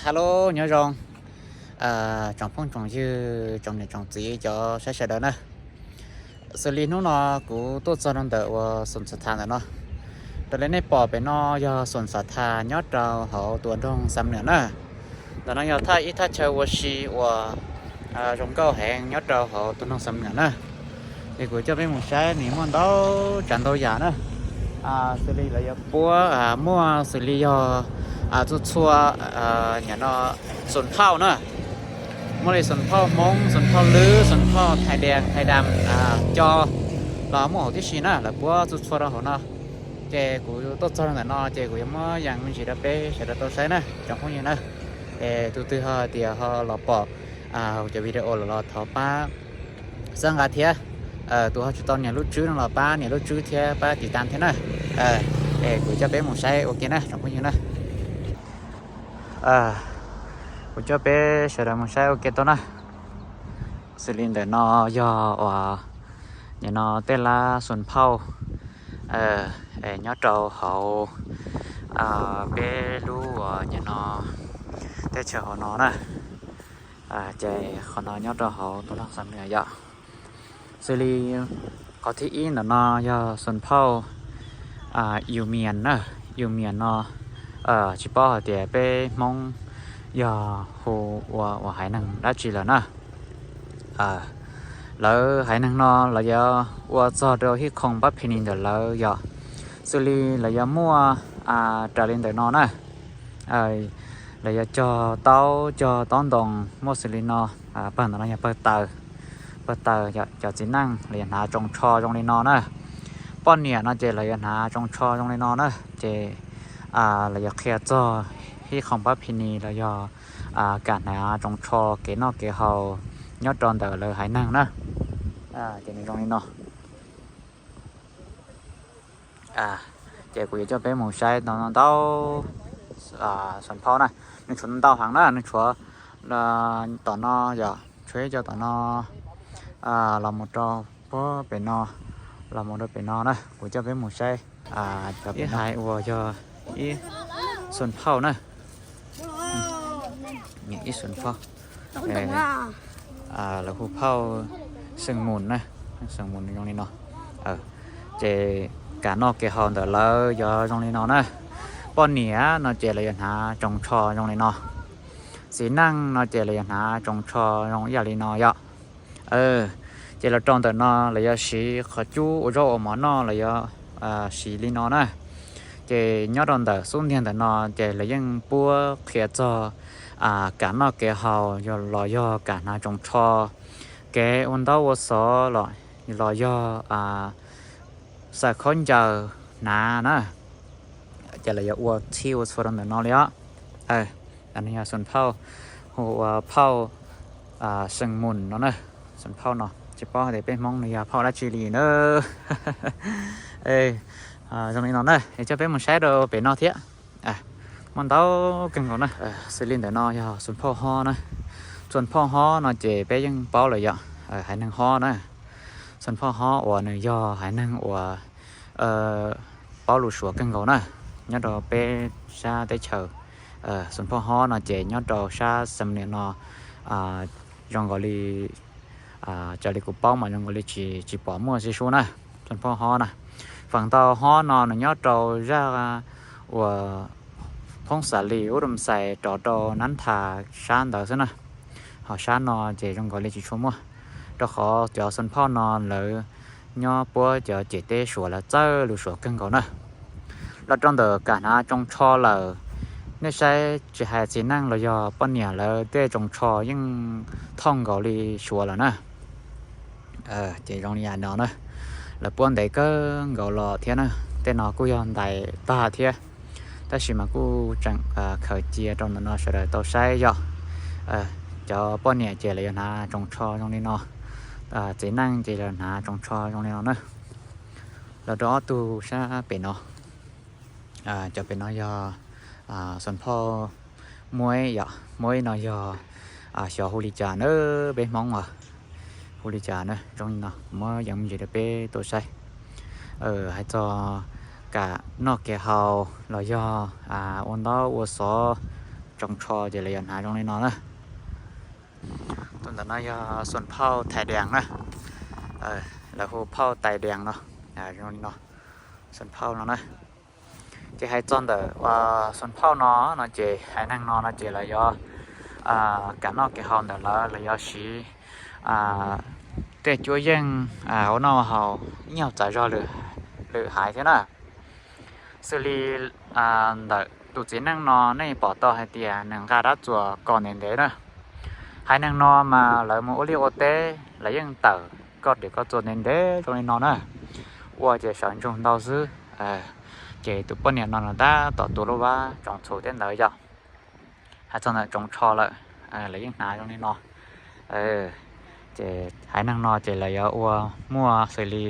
Hello, nyob zoo tsoom phooj tsoom ywg, tsoom niam tsoom txiv, cov saib sawv daws na. Xws li hnub no kuv tuaj txog rau ntawm uas Xoom Xa Thas ntawm no. Raws li nej pom pem no yog Xoom Xa Thas nyob rau hauv tus nroog Xam Nuam na. Ntawm no yog thaj ib thaj chaw ua si uas zoo nkauj heev nyob rau hauv tus nroog Xam Nuam na. Es kuv coj peb mus saib nws muaj ntau tsav ntau yam na. Xws li lawv yuav puab muaj xws li yog txhua txhua nyam no xoom phauj na. Muaj li xoom phauj Hmoob, xoom phauj Lwb, xoom phauj Thais Dias, Thais Dam, Co los muaj hauv tib si na, lawv puab txhua txhua rau hauv no. Ces kuv tuaj txog ntawm no ces kuv yuav muab yees me ntsis rau peb sawv daws tau saib na tsoom phooj ywg na. Es tus twg ho tias ho los pom cov video los los thov pab txhawb nqa thiab. Tus ho tsis tau nias lub tswb no los pab nias lub tswb thiab pab tiv tas thiab na. Es kuv coj peb mus saib ua ke na tsoom phooj ywg na. Kuv coj peb sawv daws mus saib ua ke tau na. Xws li ntawm no yog uas nyam no tej lab xoom phauj es nyob rau hauv peb lub uas nyam no teb chaws hauv no na. Ces qhov no nyob rau hauv tus nroog Xam Nuam yom. Xws li qhov thib ib ntawm no yog xoom phauj Yus Mias na. Yus Mias no tsis paub hais tias peb Hmoob yog hu ua uas haiv neeg dab tsi lawm na. Lawv haiv neeg no lawv yuav ua txog rau hib khoom pab phi ni ntawm lawv yom. Xws li lawv yuav muaj raws li ntawm no na. Lawv yuav cog taub, cog taub ntoos muaj xws li no. Pawg ntawm no yog pawg taws, pawg taws. Cov txiv neej lawv yuav hnav tsoos tsho zoo li no na. Poj niam no ces lawv yuav hnav tsoos tsho zoo li no na. Ces lawv yuav qhia txog hib khoom pab phi ni los yog kam hnav tsoos tsho kev noj kev haus nyob rau ntawm lawv haiv neeg na. Ces nws zoo li no. Ces kuv yuav coj peb mus saib ntau ntau xoom phauj na. Nws tshuav ntau heev na, nws tshuav tom no yom, tshuav ib co tom no los mus rau puag pem no, los mus rau pem no na. Kuv coj peb mus saib cov pem no uas yog ib xoom phauj na. Ib xoom phauj, lawv hu phauj xeem mus na, xeem mus zoo li no. Ces kam noj kev haus ntawm lawv yog zoo li no na. Poj niam no ces lawv yuav hnav tsoos tsho zoo li no. Txiv neej no ces lawv yuav hnav tsoos tsho zoo ib yam li no yom. Ces los rau ntawm no lawv yuav siv qhov cub ua zaub ua mov noj, lawv yuav siv li no na. Ces nyob rau ntawm xub ntiag ntawm no ces lawv yeej puab qhia txog kam noj kev haus los yog kam hnav tsoos tsho, kev ua ntaub ua xov los yog xa khaub ncaws hnav na. Ces lawv yuav ua txhij ua txhua rau ntawm no li os. Nws yog xoom phauj, hu ua phauj xeem mus no na. Xoom phauj no tsis paub tias peb Hmoob nws yog phauj dab tsi li na. Zoo li no na, es coj peb mus saib rau pem no thiab. Muaj ntau kawg nkaus na. Xws li ntawm no yog xoom phauj hob na. Xoom phauj hob no ces peb yeej paub lawm yom, haiv neeg hob na. Xoom phauj hob uas nws yog haiv neeg uas paub lus Suav kawg nkaus na, nyob rau peb sab teb chaws. Xoom phauj hob no ces nyob rau sab Xam Nuam no zoo nkaus li, raws li kuv paub mas zoo nkaus li tsis, tsis pom muaj tib si na. Xoom phauj hob na, feem ntau hob no nws nyob rau zaj uas Phoob Xas Lis Ub Ram Xais rov rau Nab Thas sab ntawd xwb na. Ho sab no ces zoo nkaus li tsis tshua muaj, rau qhov cov xoom phauj no lawv nyob puab cov ciam teb Suav lawv txawj lus Suav kawg nkaus na. Los rau ntawm kam hnav tsoos tsho lawm, nej saib tsis hais txiv neej los yog poj niam lawv tej tsoos tsho yeej thauj nkaus li Suav lawm na. Ces zoo li yam no na, lawv puab ntev kawg nkaus los thiab na. Tej no kuj yog ntais tag thiab, tab sis mas kuj tseem khaws cia rau ntawm no sawv daws tau saib yom. Cov poj niam ces lawv yuav hnav tsoos tsho zoo li no, txiv neej ces lawv hnav tsoos tsho zoo li no na. Los rau ob tug sab pem no, cov pem no yog xoom phauj Muaj Ib yom, Muaj Ib no yog xyov hu li cas na, peb Hmoob as hu li cas na, zoo li no kuv muab yees me ntsis rau peb tau saib. Hais txog kam noj kev haus los yog ua ntaub ua xov, tsoos tsho ces lawv yuav hnav zoo li no na. Tus ntawm no yog xuas phauj thais dias na, lawv hu phauj tais dias no, zoo li no, xuas phauj no na. Ces hais txog ntawm xuas phauj no no ces haiv neeg no no ces lawv yuav, kev noj kev haus ntawm lawv lawv yuav siv tej cuab yeej ua noj haus ib nyuag txav zog lwm haiv thiab na. Xws li ntawm tus txiv neej no nej pom tau hais tias nws nqa dab txuas kos ntev ntev na. Haiv neeg no mas lawv mus ua liaj ua teb lawv yeej tawm koj riam koj txuas ntev ntev zoo li no na, ua ces sawv ntsug ntau xwb. Ces tus poj niam no nws tab tom tua lub vab tsoos txhuv tej ntawd yom. Hais txog ntawm tsoos tsho lawm, lawv yeej hnav zoo li no. Ces haiv neeg no ces lawv yuav ua muaj xws li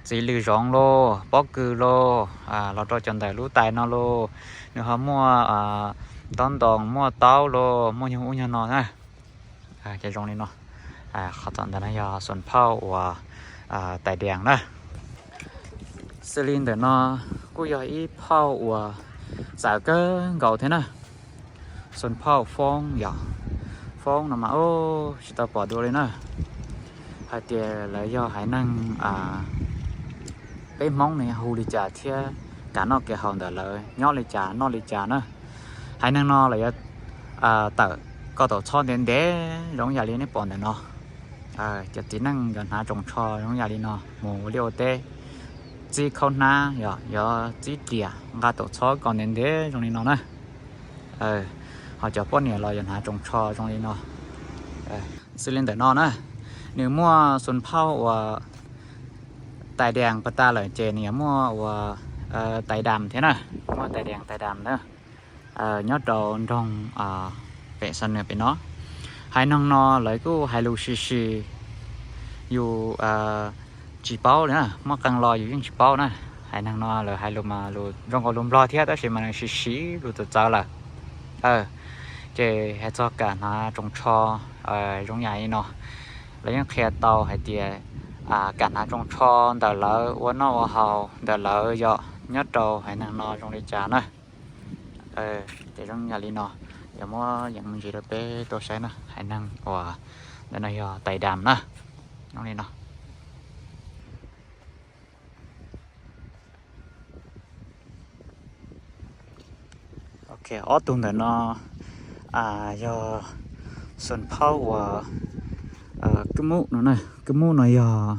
txiv lws zoov lauj, pob kws lauj, los rau cov ntawm lub tais no lauj, nws ho muaj tob ntoos muaj taub lauj, muaj nyuag ub nyuag no na. Ces zoo li no, qhov tom ntawd no yog xuas phauj uas tais dias na. Xws li ntawm no kuj yog ib phauj uas txawv kawg nkaus thiab na. Xuas phauj foob yom, foob no mas tsis tau pom dua li na. Hais tias lawv yog haiv neeg, peb Hmoob ne hu li cas thiab, kev noj kev haus ntawm lawv nyob li cas noj li cas na. Haiv neeg no lawv yuav tawm koj taum txhob ntev ntev zoo yam li nej pom ntawm no. Cov txiv neej yuav hnav tsoos tsho zoo yam li no mus ua liaj ua teb, txib khaub hnab yom, yuav txib riam nqa taum txhob kos ntev ntev zoo li no na. Ho cov poj niam los yuav hnav tsoos tsho zoo li no. Xws li ntawm no na, nws muaj xuas phauj uas tais dias pas tas lawm ces nws yuav muaj uas tais das thiab na, muaj tais dias tais das na. Nyob rau nroog pem Xam Nuas pem no, haiv neeg no lawv kuj hais lus sis sis, yus tsis paub li na, muaj qee lo yus yeej tsis paub na. Haiv neeg no lawv hais lus mas lus zoo nkaus lus Nplog thiab tab sis mas nws sis sis lus txawv txawv lawm. Ces hais txog kev hnav tsoos tsho zoo yam li no, lawv yeej qhia tau hais tias kev hnav tsoos tsho ntawm lawv ua noj ua haus ntawm lawv yom, nyob rau haiv neeg no zoo li cas na. Ces zoo yam li no, yuav muab yees me ntsis rau peb tau saib na, haiv neeg uas ntawm no yog tais das na, zoo li no. Ok, ob tug ntawm no yog xuas phauj uas kwj mub no na, kwj mub no yog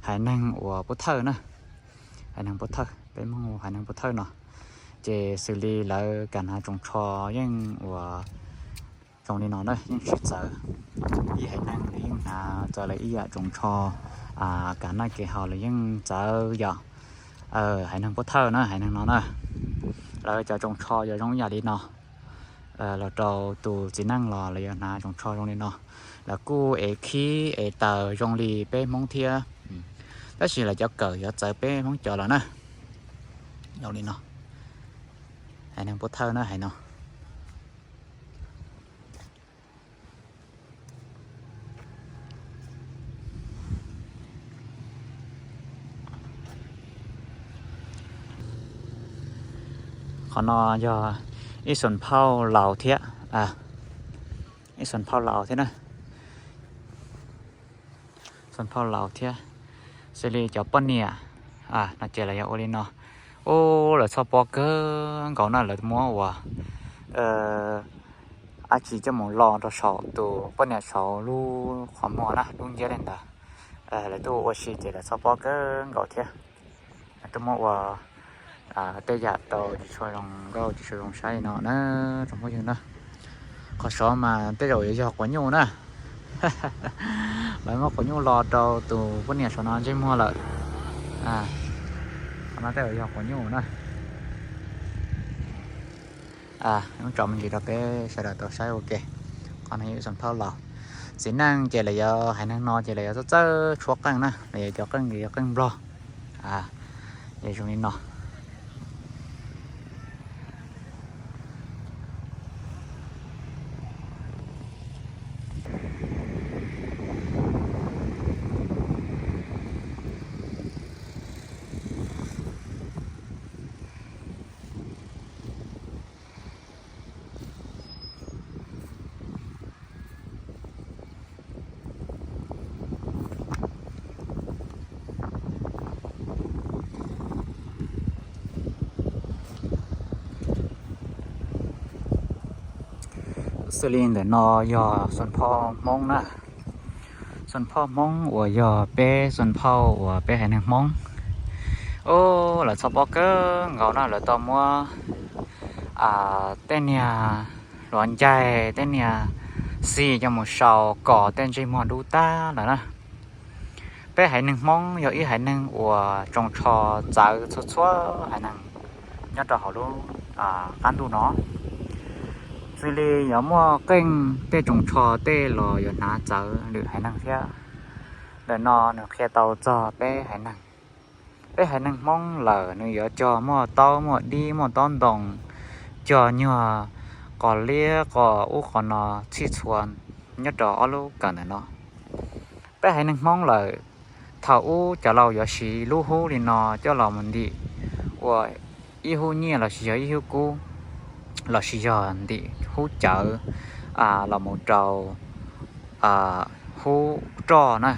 haiv neeg uas Pub Thawj na, haiv neeg Pub Thawj, peb Hmoob haiv neeg Pub Thawj no. Ces xws li lawv kev hnav tsoos tsho yeej uas zoo li no na, yeej tsis txawv. Ib haiv neeg lawv yeej hnav txawv lawv ib yam tsoos tsho, kev noj kev haus lawv yeej txawv yom. Haiv neeg Pub Thawj na, haiv neeg no na, lawv cov tsoos tsho yog zoo yam li no. Los rau tus txiv neej los lawv yuav hnav tsoos tsho zoo li no. Lawv kuj ev khib ev taws zoo li peb Hmoob thiab, tab sis lawv cov kawm yuav txawv peb Hmoob cov lawm na. Zoo li no, haiv neeg Pub Thawj na, haiv no. Qhov no yog ib xuas phauj laus thiab, ib xuas phauj laus thiab na, xuas phauj laus thiab. Xws li cov poj niam no ces lawv yuav ua li no. Ub, lawv txhob pob kawg nkaus na, lawv muab uas dab tsi coj mus lo rau saum tus poj niam saud lub qhov muag na, lub nciab li ntawd. Lawv tuaj ua si ces lawv txhob pob kawg nkaus thiab. Tuaj muab ua tej yam tau tsis tshua zoo nkauj tsis tshua zoo saib li no na, tsoom phooj ywg na. Qhov saud mas tej zaum yuav yog quav nyuj na. Lawv muab quav nyuj lo rau tus poj niam saum no ntsej muag lawm. Qhov no tej zaum yog quav nyuj na. Tso me ntsis rau peb sawv daws tau saib ua ke. Qhov no yog xuas phauj laus. Txiv neej ces lawv yuav, haiv neeg no ces lawv yuav txawj txawj tshuab qeej na, lawv yuav cov qeej yog qeej Nplog. Ces zoo li no. Xws li ntawm no yog xoom phauj Hmoob na, xoom phauj Hmoob uas yog peb xoom phauj uas peb haiv neeg Hmoob. Ub, lawv txhob pob kawg nkaus na, lawv tau muab tej niag hluav ncaig, tej niag xim coj mus sau kom tej ntsej muag dub tag lawm na. Peb haiv neeg Hmoob yog ib haiv neeg uas tsoos tsho txawv txhua txhua haiv neeg nyob rau hauv lub qab ntuj no. Xws li yuav muaj qeej tej tsoos tsho tej los yuav hnav txawv lwm haiv neeg thiab. Ntawm no nws qhia tau txog peb haiv neeg. Peb haiv neeg Hmoob lawm nws yuav cog muaj taub muaj dib muaj taub ntoo, cog nyuag qos liab qos ub qos no txhij txhua nyob rau ob lub kawm ntawm no. Peb haiv neeg Hmoob lawm, thaum ub cov laus yuav siv lub hub li no coj los mus ntim ua ib hub nyiaj lossis yog ib hub kub lossis yog ntim hub cawv los mus rau hub roj na.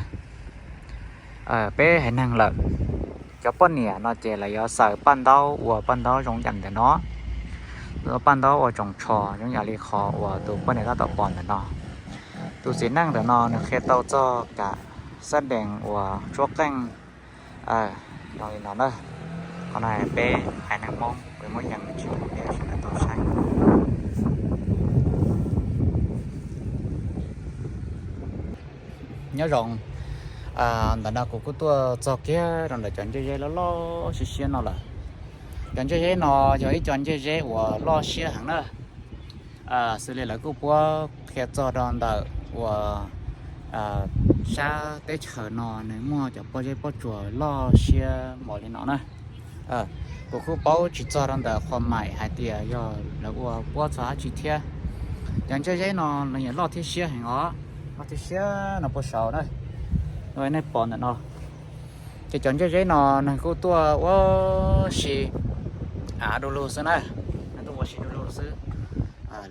Peb haiv neeg lawm, cov poj niam no ces lawv yuav xaws paj ntaub ua paj ntaub zoo yam ntawm no, paj ntaub ua tsoos tsho zoo yam li qhov uas tus poj niam tab tom pom ntawm no. Tus txiv neej ntawm no nws qhia tau txog kam xab dees uas tsuab qeej zoo li no na. Qhov no peb haiv neeg Hmoob peb muab yees tsis mus peb sawv daws tau saib. Nyob zoo, ntawm no kuv kuj tuaj txog kiag rau ntawm cov ncej zeb loj loj siab siab no lawm. Cov ncej zeb no yog ib co ncej zeb uas loj siab heev na. Xws li lawv kuj puab qhia txog rau ntawm uas sab teb chaws no nws muaj cov pob zeb pob tsuas loj siab npaum li no na. Kuv kuj paub tsis txog rau ntawm qhov maim hais tias yog lawv ua puab txog dab tsi thiab. Cov ncej zeb no nws yeej loj thiab siab heev os, loj thiab siab no puag saud na. Nej pom ntawm no, ces cov ncej zeb no nws kuj tuaj ua si du lug xwb na, nws tuaj ua si du lug xwb.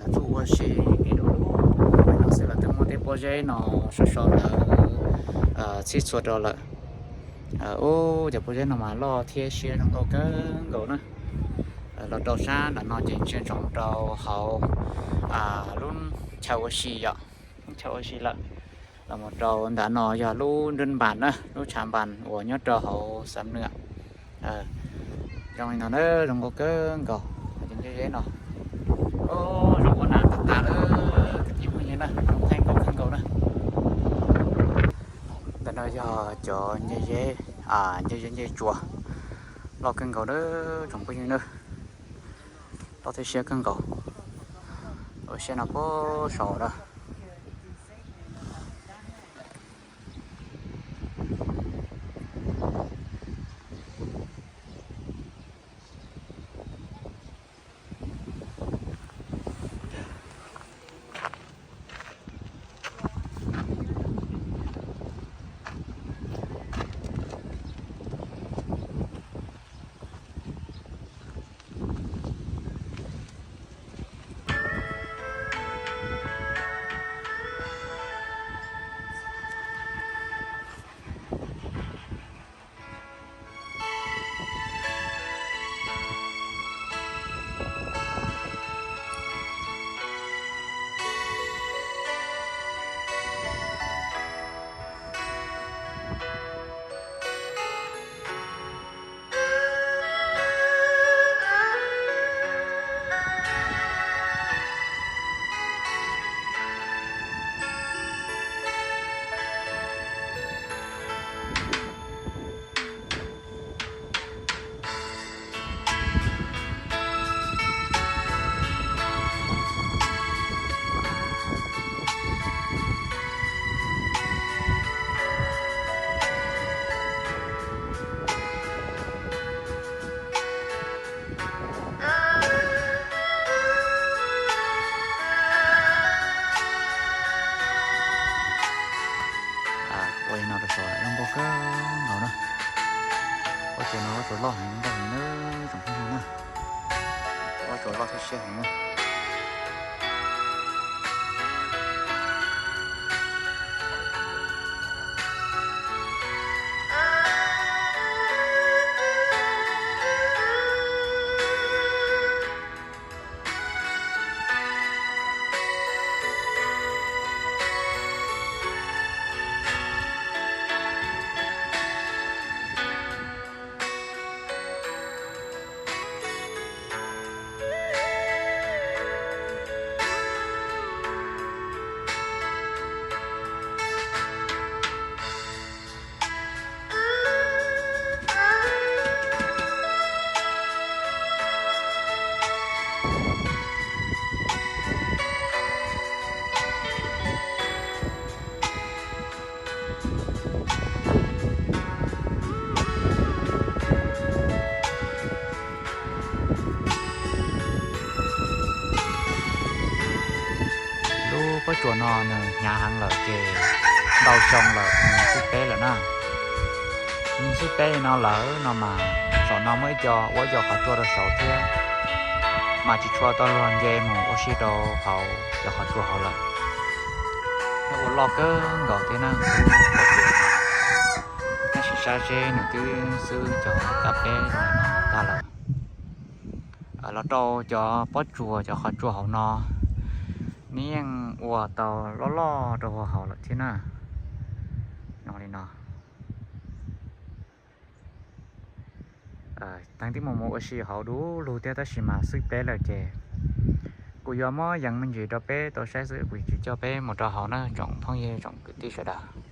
Lawv tuaj ua si du lug no xwb, lawv twb muab tej pob zeb no sau sau ntawv txhij txhua rau lawm. Ub, cov pob zeb no mas loj thiab siab zoo nkauj kawg nkaus na. Los rau sab nram no ces ntsia ntsoov rau hauv lub chaw ua si yom, lub chaw ua si lawm. Los mus rau nram no yog lub nruab npas na, lub tshav npas uas nyob rau hauv Xam Nwm. Zoo li no na, zoo nkauj kawg nkaus cov ncej zeb no. Zoo ua nas tas tas lawm, kwv tij phooj ywg na, zoo kawg nkaus kawg nkaus na. Ntawm no yog cov ncej zeb, ncej zeb ncej tsua loj kawg nkaus na, tsoom phooj ywg na. Loj thiab siab kawg nkaus. Ua siab no puag saud na. Ua li no rau saud zoo nkauj kawg nkaus na. Pob tsuas no pob tsuas loj heev nkauj heev na, tsoom phooj ywg na. Pob tsuas loj thiab siab heev na. Pob tsuas no nws hnyav heev lawm ces ntau xyoo lawm nws xwb peb lawm na. Nws xwb peb no lawm no mas saum no muaj ib co ua ib co qhov tsua rau saud thiab, mas tsis tshua tau luag nce mus ua si rau hauv cov qhov tsua hauv lawm. Nws ua loj kawg nkaus thiab na. Tab sis sab seb nws twb xwb cov kab peb no tag lawm. Los rau cov pob tsuas cov qhov tsua hauv no, nws yeej ua tau loj loj rau hauv lawm thiab na. Li no, teev tib mus mus ua si hauv du lug thiab tab sis mas xwb peb lawm ces kuv yuav muab yees me ntsis rau peb tau saib xwb, kuv tsis coj peb mus rau hauv na tsoom phooj ywg tsoom kwv tij sawv daws.